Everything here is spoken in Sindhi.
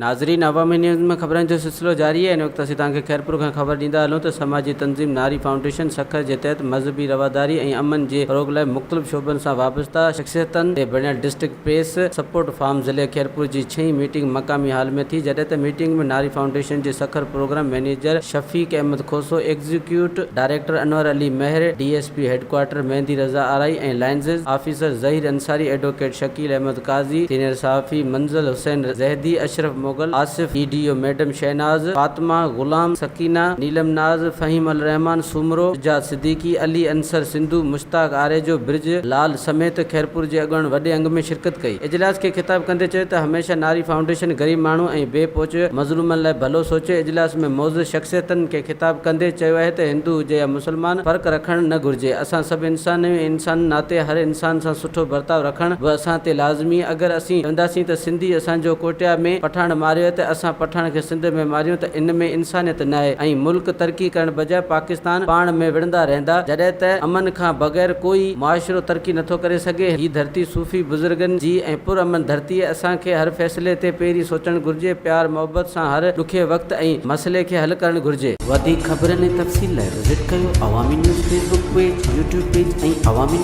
ناظرين عوامي نيوز ۾ خبرن جو سلسلو جاري آهي هن وقت اسين توهان کي خيرپور کان خبر ڏيندا هلون ته سماجي تنظيم ناري فائونڊيشن سکر جي تحت مذهبي رواداري ۽ امن جي فروغ لاء مختلف شعبن سان وابسته شخصيتن تي بڻيل ڊسٽرڪٽ پيس سپورٽ فارم ضلعي خيرپور جي ڇهين ميٽنگ مقامي هال ۾ ٿي جڏهن ته ميٽنگ ۾ ناري فائونڊيشن جي Sukkur programme manager Shafiq Ahmed Khoso executive director Anwar Ali Mehar D S P headquarter Mehdi Raza Arai ۽ liaison officer Zaheer Ansari advocate Shakeel Ahmed Qazi, senior صحافي Manzil Hussain Zaidi, Ashraf Mughal, Asif, D D O madam Shahnaz, Fatima, Ghulam, Sakina, Neelam Naz, Faheem Ur Rehman Soomro, Sajjad Siddiqui, Ali Ansar Sindhu, Mushtaq Arejo, Brij Lal سميت خيرپور جي اڳواڻن وڏي انگ ۾ شرڪت ڪئي. اجلاس کي خطاب ڪندي چيو ته هميشه ناري فائونڊيشن غريب ماڻهو ۽ بي پهچ مظلومن لاء ڀلو سوچي، اجلاس ۾ معزز شخصيتن کي خطاب ڪندي چيو آهي ته هندو هجي يا مسلمان فرق رکڻ نه گهرجي، اسان سڀ انسان آهيون ۽ انسان ناتي هر انسان سان سٺو برتاء رکڻ به اسان تي لازمي اگر اسين چونداسين ته سنڌي اسان جو ڪوئٽيا ۾ پٺاڻ ماريو ته اسان پٺاڻ کي سنڌ ۾ ماريون ته ان ۾ انسانيت ناهي ۽ ملڪ ترقي ڪرڻ بجاء پاڪستان پاڻ ۾ وڙهندا رهندا جڏهن ته امن کان بغير ڪوئي معاشرو ترقي نٿو ڪري سگهي هي ڌرتي صوفي بزرگن جي ۽ پر امن ڌرتي اسان کي هر فيصلي تي پهرين سوچڻ گهرجي پيار محبت سان هر ڏکي وقت ۽ مسئلي کي حل ڪرڻ گهرجي. وڌيڪ خبرن ۽ تفصيل لاء وزٽ ڪيو Awami news Facebook page, YouTube page ۽ Awami news.